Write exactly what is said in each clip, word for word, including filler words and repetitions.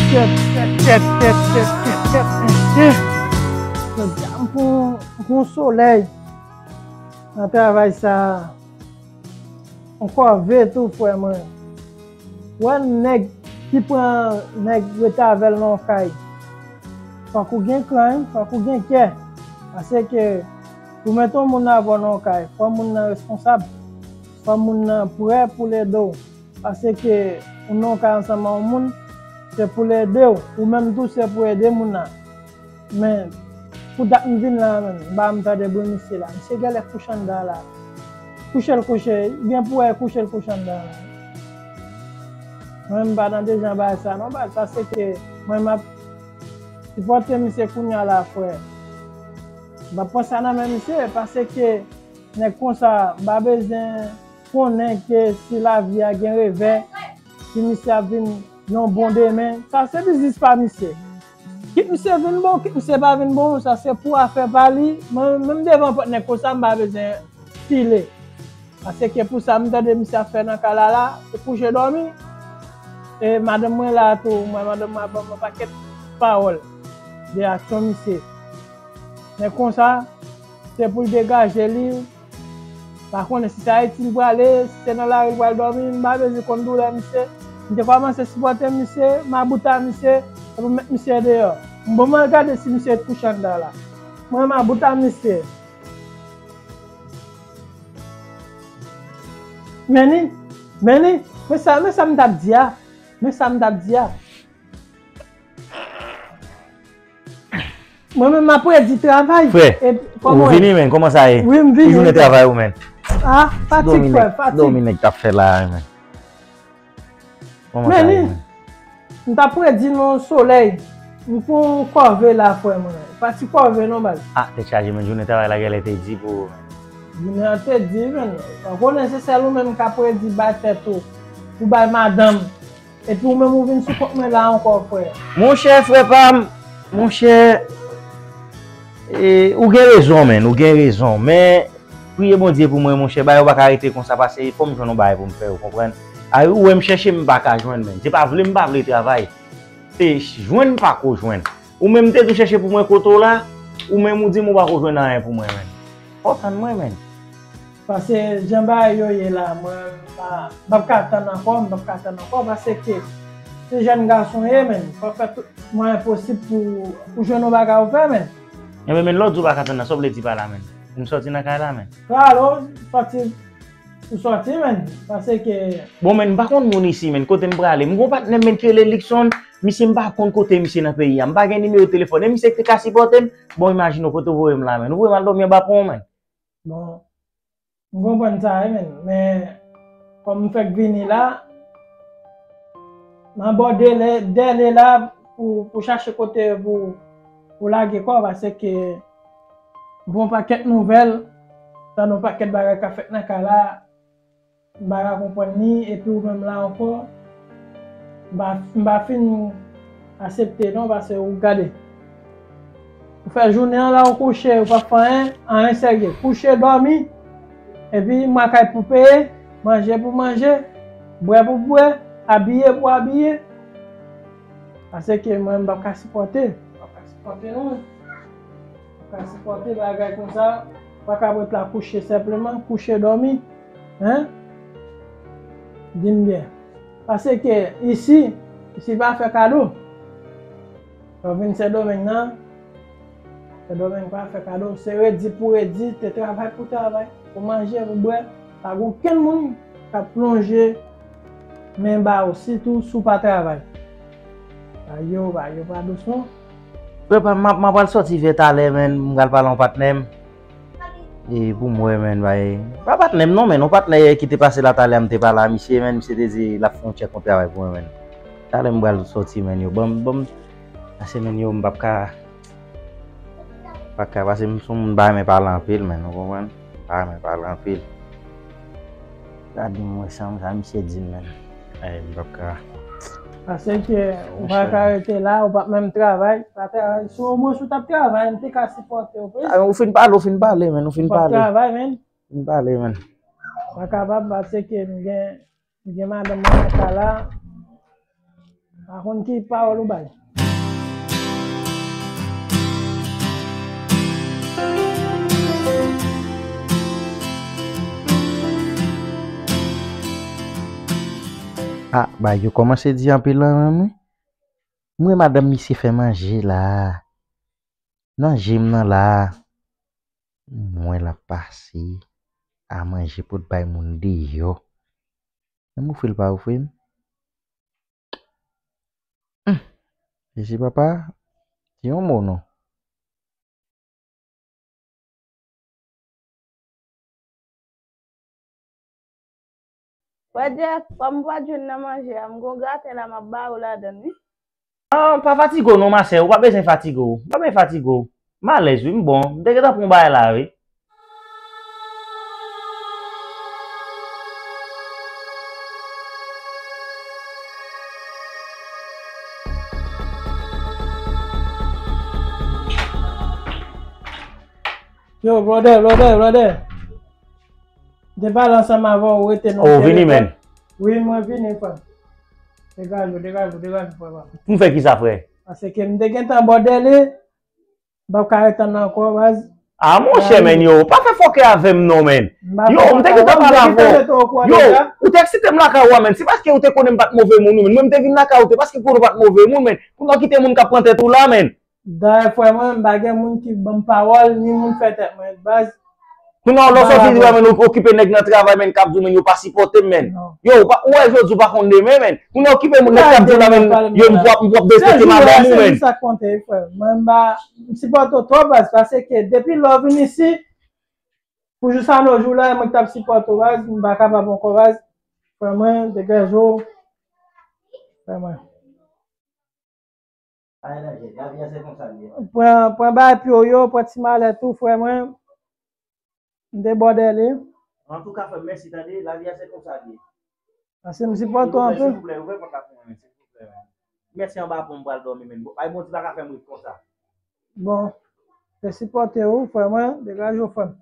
Kèt, kèt, kèt, kèt, kèt, kèt, kèt, mesye. Jodi a, m pran, m pran solèy nan travay sa a. Ankò ve tou, frè mwen. Wè nèg ki pran nèg rete avè l nan yon kay. Fòk ou gen kran, wi, fòk ou gen kè. Paske pou mete yon moun avè w nan yon kay, fò moun nan responsab. Fò moun nan prè pou l ede w. Paske ou nan yon kay ansanm ak yon moun, se pou l ede w. Ou menm tou, se pou ede moun nan. Men, pou dat m vin la, menn, m pa janm tande bri misye la. Misye genlè kouche anndan la. Kouche l kouche, gen pou wè kouche l kouche anndan la. Mwen, m pa nan de jan bagay sa non, baz, paske mwen, m ap sipòte misye kounye a la, frè. M ap pran sa nan men misye, paske nèg konsa, m pa bezwen konnen ke si lavi a gen revè, si misye ap vin yon bon demen, sa se biznis pa misye. Kit misye vin bon, kit misye pa vin bon, sa se pou afè pa li. Mwen menm devan pòt nèg konsa, m pa bezwen pile. Paske pou sa m tande misye ap fè nan kay la la, se kouche dòmi. E madanm mwen la tou, mwen madanm mwen ap ban mwen pakèt pawòl de aksyon misye. Men konsa, se pou l degaje li. Pa konnen si se Ayiti li prale, si se nan lari li pral dòmi, m pa bezwen konn doulè misye. M te kòmanse sipòte misye, mabout a misye, epi m met misye deyò. M bon m al gade si misye ret kouche anndan la. Mwen mabout a misye. Men li, men li, men sa, men sa m t ap di a. Men sa m t ap di a. Mwen menm m ap redi travay. Frè, e, ou vini, men, kòman sa ye? Wi, m vini. Ki jounen travay ou, men? Ah, fatig, frè, fatig. Dòmi nèg t ap fè la, men. Kòman sa ye, men? M t ap redi nan solèy. M pran kòve la, frè mwen. Pa ti kòve non, baz. Ah, tèt chaje, men, jounen travay la genlè te di pou ou, men. Jounen an te di, men. Ou konnen se sèl ou menm k ap redi bay tèt ou. Pou bay madanm. Epi ou menm ou vin sou kont mwen la ankò, frè. Monchè, frè pa m, monchè, e, ou gen rezon, men, ou gen rezon. Men, priye Bondye pou mwen, monchè, bagay yo pa ka rete konsa, paske fò m jwenn yon bagay pou m fè, ou konprann? A, ou wè m chèche, m pa ka jwenn, men. Se pa vle m pa vle travay. Se jwenn m pa ko jwenn. Ou menm te tou chèche pou mwen kote w la, ou menm ou di m ou pa ko jwenn anyen pou mwen, men. Fò w tann mwen, men. Paske jan bagay yo ye la, mwen pa, m p ap ka tann ankò, m p ap ka tann ankò, paske se jèn gason ye, men. Fò w fè tout mwayen posib pou, pou jwenn yon bagay ou fè, men. Enben, men, lè w di w pa ka tann nan, sa w vle di pa la, men? Pou m sòti nan kay la, men? Alò, sòti, ou sòti, men. Paske... Bon, men, m pa konn moun isi, men. Kote m prale? M gon patnè m, men, ki rele Luckson. Misye, m pa konn kote misye nan peyi a. M pa gen nimewo telefòn. E misye ki te ka sipòte m. Bon, imajine w kote w voye m la, men. Ou voye m al dòmi anba pon, men. Bon, m konprann sa, wi, men, men kòm m fèk vini la, m abòde lè, dèle la pou, pou chache kote pou, pou lage kò, paske m pran pakèt nouvèl, tande yon pakèt bagay k ap fèt nan kay la, m pa ka konprann li, epi ou menm la ankò, m pa, m pa fin aksepte non, paske ou gade. Ou fè jounen an la, ou kouche, ou pa fè anyen, anyen serye. Kouche, dòmi, epi mwen kay pou peye, manje pou manje, bwè pou bwè, abiye pou abiye. Paske mwen, m p ap ka sipòte. M p ap ka sipòte non. M p ap ka sipòte bagay konsa. M pa ka ret la kouche senpleman, kouche, dòmi. Hein? Di m byen. Paske isi, isi pa fè kado. Lè w vin Sendomeng nan, Sendomeng pa fè kado. Se redi pou redi, te travay pou travay, pou manje, pou bwè. Pa gen okenn moun k ap lonje men ba ou, sitou si w pa travay. Bagay yo, bagay yo pa dous non. Frè pa m, m ap, m ap pral sòti vè talè, men m pral pale yon patnè m. E pou m wè, men, bay, pa patnè m non, men, yon patnè ki te pase la talè a, m te pale a misye, men, misye te di l ap fè yon tchèk yon travay pou mwen, men. Talè m pral sòti, men, yo. Ban m, ban m, pase, men, yo, m p ap ka, pa ka, pase m se yon moun pa renmen pale anpil, men, ou konprann? Pa renmen pale anpil. Gade m wè sa, sa misye di m, men. Ay, m p ap ka. Paske ou pa ka rete la, ou p ap menm travay, pa travay. Si omwen si w t ap travay, m te ka sipòte w, wi. Ah, ou fin pale, ou fin pale, men, ou fin pale. Ou p ap travay, men. Fin pale, men. Pa kapab, paske m gen, m gen madanm mwen nan kay la. Pa konn ki pawòl ou bay. Ah, bagay yo kòmanse di anpil lan menm wi. M wè madanm misye fè manje la. Nan je m nan la. M wè l ap pase a manje pou l bay moun deyò. Menm ofri l pa ofri m. Humm. Mesye papa, di yon mo non. Frè Jeff, kòm m pa t jwenn nan manje a, m gon graten la m ap ba ou ladan l wi. Ah, pa fatige w non ma sè, ou pa bezwen fatige w. Ou pa bezwen fatige w. M alèz wi, m bon. M te gentan pran yon bagay la wi. Yo, brother, brother, brother. M te pale ansanm avè w, ou rete nan. Oh, vini, man. Wi, mwen vini, frè. Degaje w, degaje w, degaje w, frè. Pou m fè kisa, frè? Paske m te gentan bòdèle, m p ap ka ret tann ankò, baz. Ah, monchè, men, yo, pa fè fòkè avè m non, men. Yo, m te gentan pale avè w. Yo, ou te eksite m lakay ou a, men. Se paske ou te konnen m pa t move moun, men. Mwen, m te vin lakay ou, te paske konnen w pa t move moun, men. Pou nou kite moun k ap pran tèt ou la, men. Dayè, frè mwen, m pa gen moun ki ban m pawòl, ni moun fè tèt mwen, baz. Kounye a, lè w sòti di, men, ou okipe nèg nan travay, men, k ap di w, men, yo pa sipòte m, men. Yo, ou wè jodi ou pa konn demen, men. Kounye a, okipe moun, nèg k ap di w la, men, yo, m p ap, m p ap derespekte madanm ou, men. Se sa k konte, frè. Mwen, m pa, m sipòte w twòp, baz, paske depi lè w vin isi, pou jousa no jou la, mwen ki t ap sipòte w, baz, m pa kapab ankò, baz. Frè mwen, degaje w. Frè mwen. Ay, lavi a se konsa l ye. Pran, pran bagay pye w yo, pran ti malèt ou, frè mwen. M debòde li. Antouka, frè m, mèsi, tande, lavi a se konsa l ye. Paske m sipòte w anpil. Silvouplè, ouvè pòt la pou mwen, silvouplè, men. Mèsi anba pon m pral dòmi, men. Ay, Bondye pa ka fè m ret konsa. Bon, se sipòte w, frè mwen, degaje w, frè m.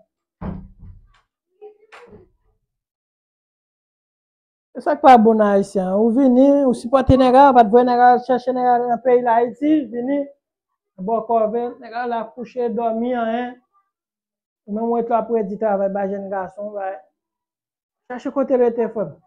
Se sa k pa bon nan Ayisyen an. Ou vini, ou sipòte nèg la, ou pa t voye nèg la al chèche nèg la nan peyi Dayiti, vini, bò kòve, nèg la la kouche, dòmi, anyen. Ou menm ou ret la ap redi travay bay jèn gason, bay. Chèche kote l rete, frè m.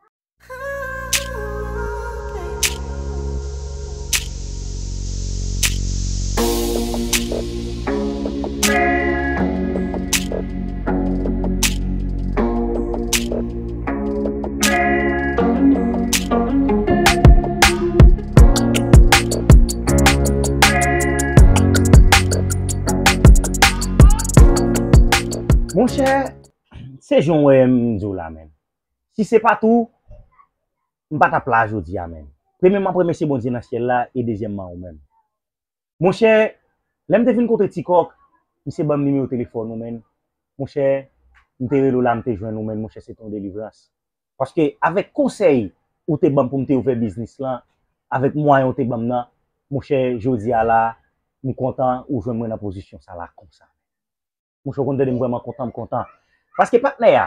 Monchè, se jan w wè m di w la, men. Si se pa t ou, m pa t ap la jodi a, men. Premyèman, m ap remèsye Bondye nan syèl la e dezyèmman ou menm. Monchè, lè m te vin kontre Ti Kòk, misye ban m nimewo telefòn ou, men. Monchè, m te rele w la, m te jwenn ou, men, monchè, se te yon delivrans. Paske avèk konsèy ou te ban m pou m te ouvè biznis lan, avèk mwayen ou te ban m nan, monchè, jodi a la, m kontan ou jwenn mwen nan pozisyon sa la konsa. Monchè, ou konn tande m vrèman kontan, m kontan. Paske patnè a,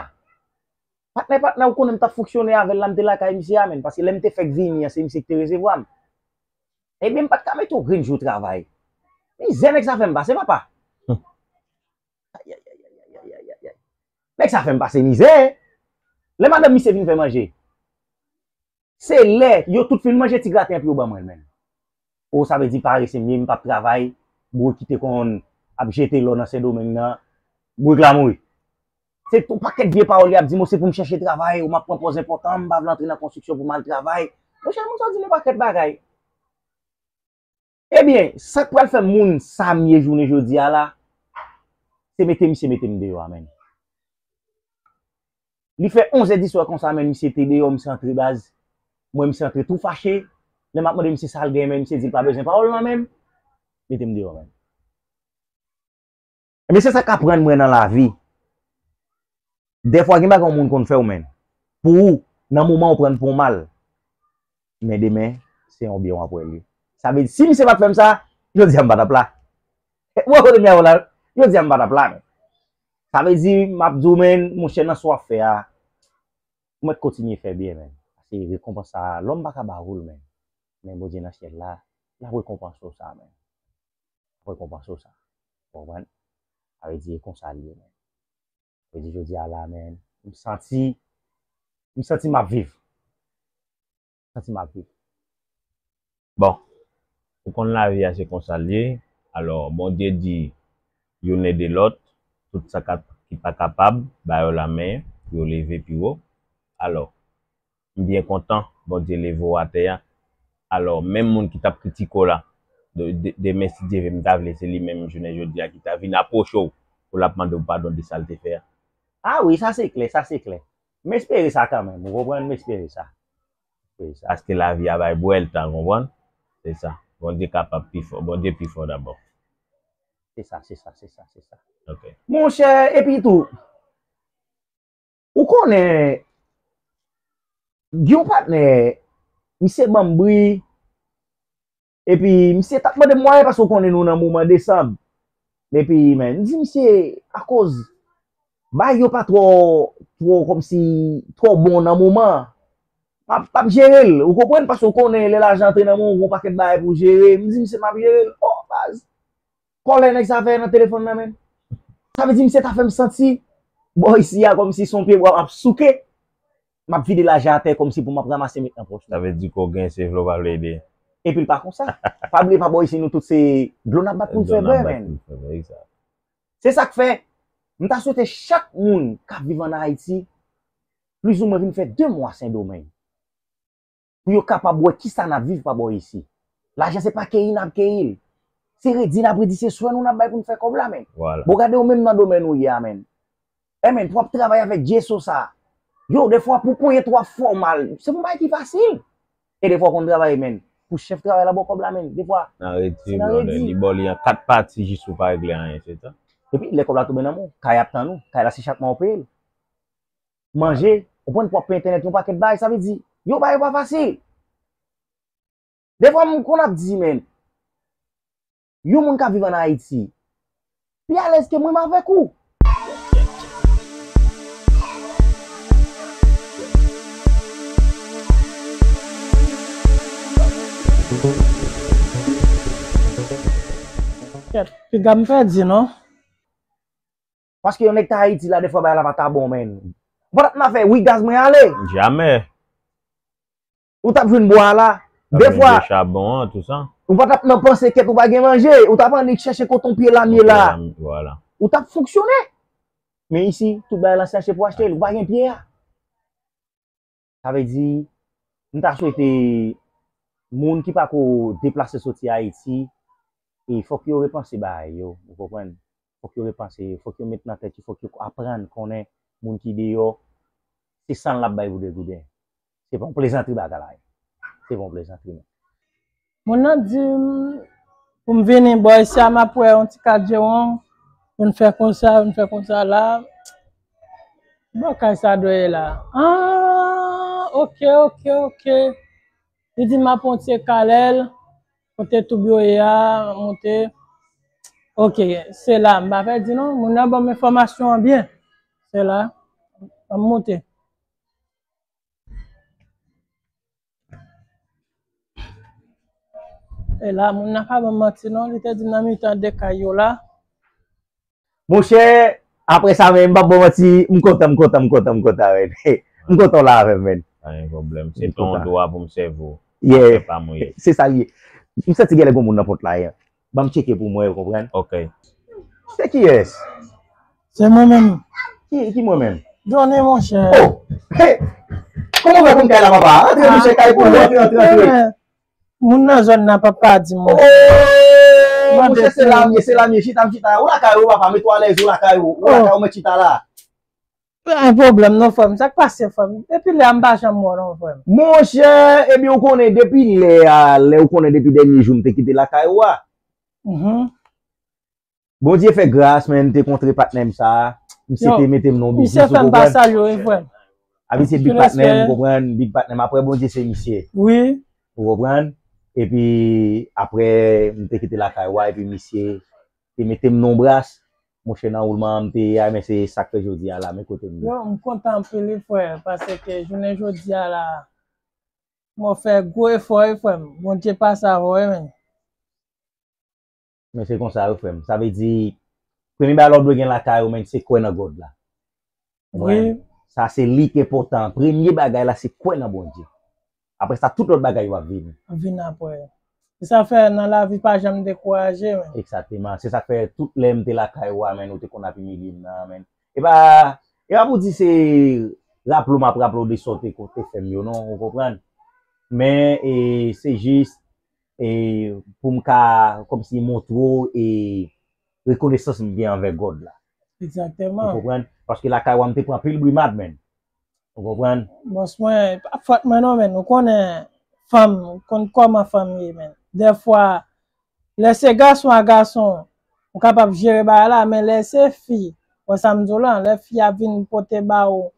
patnè, patnè, ou konnen m t ap fonksyone avè l la, m te lakay misye a, men. Paske lè m te fèk vini an, se misye ki te resevwa m. Ebyen, m pa t ka mete yon grenn jou travay. Mizè nèg sa fè m pase, papa. Ayayayayayayayay. Nèg sa fè m pase mizè. Lè madanm misye vin fè manje, se lè yo tout fin manje ti graten an pou yo ban mwen l, men. O, sa vle di parese m ye, m p ap travay, boug ki te konn ap jete lò nan Sendomeng nan, boug la mouri. Se yon pakèt vye pawòl y ap di m, o, se pou m chèche travay, o, m ap pran pòz enpòtan, m pa vle antre nan konstriksyon pou m al travay. Monchè, moun sa di m yon pakèt bagay. Ebyen, sa k pral fè m moun sa m ye jounen jodi a la, se mete misye mete m deyò a, men. Li fè onzè diswè konsa, men, misye te deyò, misye antre baz. Mwen, misye antre tou fache. Lè m ap mande misye sa l gen, men, misye di l pa bezwen pawòl nan men m. Mete m deyò, men. Ebyen, se sa k aprann mwen nan lavi. Dèfwa, gen bagay yon moun konn fè w, men. Pou ou, nan moman ou pran l pou yon mal. Men demen, se yon byen w ap wè l ye. Sa vle di, si misye pa t fè m sa, jodi a m pa t ap la. Ou wè kote m ye a la, jodi a m pa t ap la, men. Sa vle di, m ap di w, men, monchè, nan sa w ap fè a, ou mèt kontinye fè byen, men. Paske rekonpans sa a, lòm pa ka ba ou l, men. Men Bondye nan syèl la, l ap rekonpanse w sa, men. L ap rekonpanse w sa. Ou konprann? Sa vle di, e konsa l ye, men. Sa vle di, jodi a la, men, m santi, m santi m ap viv. M santi m ap viv. Bon, ou konn lavi a se konsa l ye. Alò, Bondye di youn ede lòt, tout sa k ap, ki pa kapab, ba yo lamen pou yo leve pi wo. Alò, m byen kontan Bondye leve w atè a. Alò, menm moun ki t ap kritike w la, de, de, demen si Dye vle, m ta vle se li menm jounen jodi a ki ta vin apwoche w pou l ap mande w padon de sa l te fè a. Ah wi, sa se klè, sa se klè. M espere sa kanmenm, ou konprann, m espere sa. M espere sa. Paske lavi a bay bwèl tan, konprann? Se sa. Bondye kapab pi fò, Bondye pi fò dabò. Se sa, se sa, se sa, se sa. Ok. Monchè, epi tou, ou konnen, gen yon patnè, misye ban m bri, epi misye t ap mande m mwayen paske ou konnen nou nan moman desanm. Epi, men, m di misye, akoz, bay yo pa twò, twò kòmsi, twò bon nan moman. M ap, m ap jere l, ou konprann, paske ou konnen, lè lajan antre nan men w, ou gen yon pakèt bagay pou w jere. M di misye, m ap jere l. Oh, baz. Kòlè nèg sa fè nan telefòn nan, men. Sa vle di, misye ta fè m santi, bò isi a, kòmsi se yon pye bwa m ap souke. M ap vide lajan atè, kòmsi pou m ap ranmase met nan pòch. Sa vle di ke w gen se vle w pa vle ede. Epi l pa konsa. Pa bliye pa bò isi nou tout se dlo n ap bat pou n fè bwè, men. Se sa k fè, m ta swete chak moun k ap viv ann Ayiti, plizoumwen vin fè de mwa Sendomeng. Pou yo kapab wè kisa n ap viv pa bò isi. Lajan se pa keyi n ap keyi l. Se redi n ap redi, se swen nou n ap bay pou n fè kòb la, men. Vwala. Bon, gade w menm nan domèn ou ye a, men. E men, pou w ap travay avèk Dye Sosa. Yo, defwa pou ponyèt ou ap fè w mal. Se yon bagay ki fasil. E defwa w konn travay, men. Pou chèf travay la ba w kòb la, men. Defwa, nan redi, nan redi. Li ba w li an kat pati jis ou pa regle anyen, se sa. Epi, lè kòb la tonbe nan men w, kay ap tann ou. Kay la, se chak mwa w peye l. Manje, ou konprann, pou w ap peye entènèt, yon pakèt bagay, sa vle di, yon bagay pa fasil. Defwa, m konn ap di, men, yon moun k ap viv ann Ayiti, pi alèz ke mwen m avèk ou. Kèt, piga m pèdi, non? Paske yon nèg ta Ayiti la, defwa bagay la pa ta bon, men. Ou pa t ap nan fè, wi, gaz mwen ale. Jamè. Ou t ap jwenn bwa la. Defwa, chabon an, tout sa. Ou pa t ap nan panse kèt ou pa gen manje. Ou t ap annik chèche kote yon pye lamye la. Vwala. Ou t ap fonksyone. Men isi, tout bagay lan se achte pou achte l. Ou pa gen pye a. Sa vle di, m ta swete moun ki pako deplase soti Ayiti, e fòk yo repanse bagay yo, ou konprann? Fòk yo repanse, fòk yo met nan tèt yo, fòk yo aprann konnen moun ki deyò, se san l ap bay pou de gouden. Se pa yon plezantri bagay la ye. Se pa yon plezantri non. Moun nan di m pou m vini bò isi a, m ap wè yon ti kadjewon, pou n fè konsa, pou n fè konsa la. Bò kay sa dwe ye la. Ah, ok, ok, ok. Li di m ap yon ti ekalè l, kote toub yo ye a, monte. Ok, se la, m pa pèdi non. Moun nan ban m enfòmasyon an byen. Se la, m monte. E la, moun nan pa ban m manti non, li te di m nan mitan de kay yo la. Monchè, apre sa, men, m p ap ba w manti, m kontan, m kontan, m kontan, m kontan, men. M kontan w la avè m, men. Pa gen pwoblèm. Se ton dwa pou m sèvi w. Yeah. Se sa l ye. M santi genlè gen moun nan pòt la, ye. Ban m tcheke pou mwen, ou konprann? Ok. Se kiyès? Se mwen menm. Ki, ki mwen menm? Johnny, monchè. Oh! Hey! Kòman w fè konn kay la, papa? Antre, monchè, kay pou ou. Antre, antre, antre. Moun nan zòn nan, papa, di mwen. Oh! Monchè, se la m ye, se la m ye. Chita, m chita. Ou lakay ou, papa, mete w alèz, ou lakay ou. Ou lakay ou, mèt chita la. Pa gen pwoblèm non, frè m. Sa k pase, frè m? Depi lè a, m pa janm wè w non, frè m. Monchè, ebyen, ou konnen, depi lè a, lè ou konnen, depi dènye jou m te kite lakay ou a. Bondye fè gras, men, m te kontre patnè m sa a. Misye te mete m nan yon biznis, ou konprann? A, misye big patnè m, ou konprann? Big patnè m. Apre Bondye, se misye. Ou konprann? Epi, apre, m te kite lakay ou a, epi misye te mete m nan yon bras. Monchè, nan woulman an, m te ye a, men se sa k fè jodi a la, men kote m ye. Yo, m kontan anpil, wi, frè, paske jounen jodi a la, Mwen fè gwo efò wi frè m. Bondye pase avè w wi, men. Men se konsa wi frè m. Sa vle di, premye bagay lè w dwe gen lakay ou, men, se kwè nan God la. Wi. Sa se li ki enpòtan. Premye bagay la, se kwè nan Bondye. Apre sa, tout lòt bagay yo ap vini. Vin apre. Se sa fè nan lavi pa janm dekouraje, men. Egzakteman. Se sa k fè tout lè m te lakay ou a, men, ou te konn ap imilye m nan, men. E pa, e pa pou di se raple w m ap raple w de sa w te, te fè m yo, non, ou konprann? Men, e, se jis, e, pou m ka, kòmsi, montre w, e, rekonesans m gen anvè God la. Egzakteman. Ou konprann? Paske lakay ou a m te pran pil brimad, men. Ou konprann? Bòs mwen, e pa fòt mwen non, men. Ou konnen fanm, ou konn kòman fanm ye, men. Dèfwa, lè se gason a gason, ou kapab jere bagay la, men lè se fi, wè sa m di w lan, lè fi a vin pote ba ou,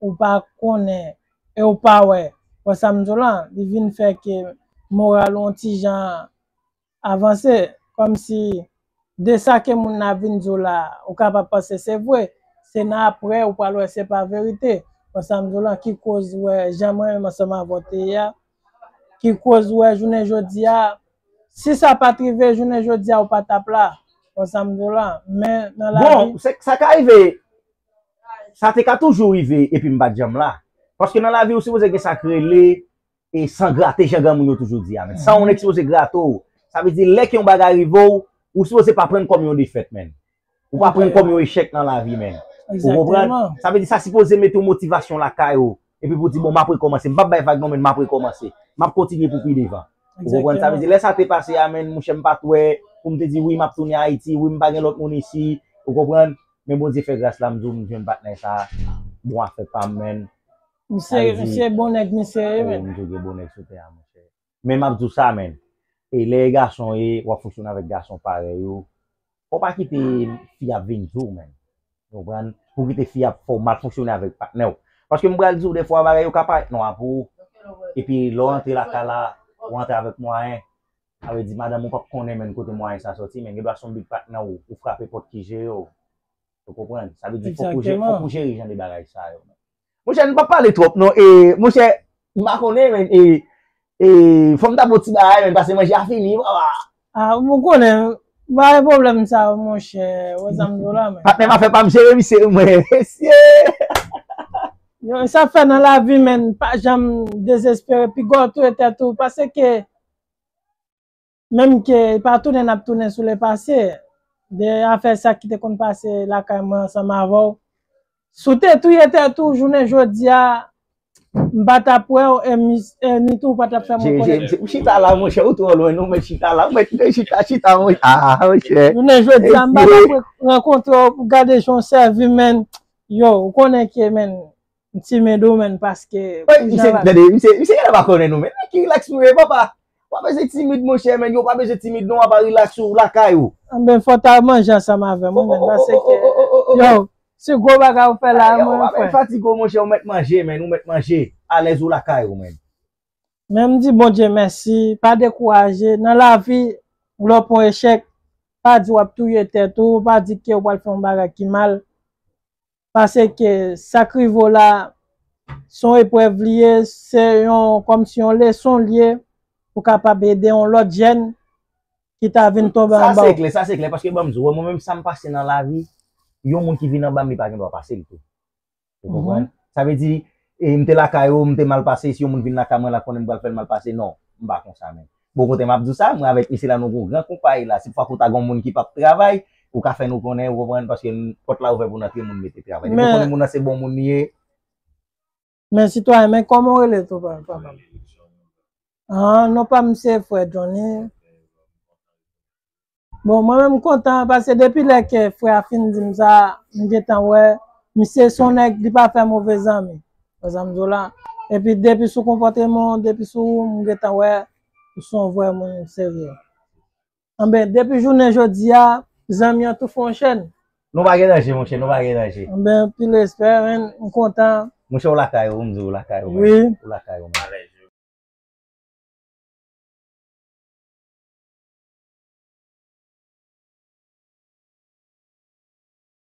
ou pa konnen, e ou pa wè, wè sa m di w lan, li vin fè ke moral ou yon ti jan avanse, kòmsi de sa ke moun nan ap vin di w la, ou kapab panse se vre, se nan apre ou pral wè se pa verite. Wè sa m di w lan, ki koz wè jan mwen menm ansanm avè w te ye a, ki koz wè jounen jodi a, si sa pa t rive jounen jodi a, ou pa t ap la. Wè sa m di w lan, men nan lavi. Bon, se, sa ka rive, sa te ka toujou rive epi m pa t janm la. Paske nan lavi ou sipoze gen sa k rele e san grate, jan granmoun yo toujou di a, men. San yon nèg sipoze grate w. Sa vle di, lè ke yon bagay rive w, ou sipoze pa pran l kòm yon defèt, men. Ou pa pran l kòm yon echèk nan lavi, men. Ou konprann? Egzakteman. Sa vle di, sa sipoze mete yon motivasyon lakay ou. Epi pou di, bon, m ap rekòmanse. M p ap bay vag non, men m ap rekòmanse. M ap kontinye pou pi devan. Ou konprann? Sa vle di, lè sa te pase a, men, monchè, m pa t wè, pou m te di, wi, m ap tounen Ayiti, wi, m pa gen lòt moun isi. Ou konprann? Men Bondye fè gras la, m di w, m jwenn patnè sa. Bon afè pa m, men. Misye, misye bon nèg, misye ye, men. M di w gen bon nèg sou tè a, monchè. Men m ap di w sa, men. E lè e gason ye, w ap fonksyone avèk gason parèy ou. Fò w pa kite fi ap vin di w, men. Ou konprann? Pou kite fi ap fè w mal fonksyone avèk patnè w. Paske m pral di w, defwa bagay yo ka parèt nwa pou ou. Epi lè w antre lakay la, ou antre avèk mwayen. Sa vle di, madanm ou p ap konnen, men, kote mwayen sa sòti, men. Gendwa se yon big patnè w, ou frape pòt ki jere w. Ou konprann? Sa vle di, fòk ou jere, fòk ou jere jan de bagay sa yo. Monchè, nou pa pale twòp, non. E, monchè, m pa konnen, men, e, e, fò m ta pran ti bagay, men, paske manje a fini, papa. Ah, ou konnen, pa gen pwoblèm sa yo, monchè. Wè sa m di w la, men. Patnè m afè pa m jere misye, mwen. Mesye! Yo, sa fè nan lavi, men, pa janm dezespere. Piga w touye tèt ou, paske menm ke pa tounen n ap tounen sou lepase, de afè sa ki te konn pase lakay mwen ansanm avè w. Si w te touye tèt ou jounen jodi a, m pa t ap wè w, e mi-, e ni tou w pa t ap fè mwen konnen. M chita la, monchè, ou twò lwen, non, men chita la, ou mèt chita, chita, monchè. Ah, monchè. Jounen jodi a, m pa t ap rankontre w pou gade jan w sèvi, men, yo, ou konnen ke, men, m timid ou, men, paske... Wi, misye, tande, misye, misye genlè pa konnen nou, men, men ki rilaks nou ye, papa. Ou pa bezwen timid, monchè, men, yo pa bezwen timid, non, apa rilaks ou lakay ou. Anben, fò w ta manje ansanm avè m, men, paske, yo, se gwo bagay ou fè la, mwen, frè. Ou pa bezwen fatige, monchè, ou mèt manje, men, ou mèt manje. Alèz ou lakay ou, men. Men m di Bondye mèsi, pa dekouraje. Nan lavi, lè w pran echèk, pa di w ap touye tèt ou, pa di ke w pral fè yon bagay ki mal. Paske sa k rive w la, se yon eprèv li ye, se yon, kòmsi yon leson li ye, pou kapab ede yon lòt jèn ki ta vin tonbe anba w. Sa se klè, sa se klè, paske ban m di w, mwen menm sa m pase nan lavi, yon moun ki vin anba m, li pa gen dwa pase l tou. Ou konprann? Sa vle di, e, m te lakay ou, m te mal pase, si yon moun vin lakay mwen la, konnen m pral fè l mal pase, non, m pa konsa, men. Bon, kote m ap di w sa, mwen avèk misye la, nou gon gran konpayi la. Si fwa kou ta gon moun ki p ap travay, ou ka fè nou konnen, ou konprann, paske pòt la ouvè pou n antre, moun mete travay. Depi w konnen moun nan se bon moun li ye. Men sitwayen, men kòman w rele tou, pa, papa m? Ah, non pa m se frè Johnny. Bon, mwen menm m kontan, paske depi lè ke frè a fin di m sa, m gentan wè, misye se yon nèg, li pa fè move zanmi. Wè sa m di w la. Epi depi sou konpòteman w, depi sou ou, m gentan wè, ou se yon vrè moun serye. Anben, depi jounen jodi a, zanmi an tou fè yon chèn. Nou pa gen danje, monchè, nou pa gen danje. Anben, anpil respè, men, m kontan. Monchè, ou lakay ou, m di w, ou lakay ou, men. Wi. Ou lakay ou, men.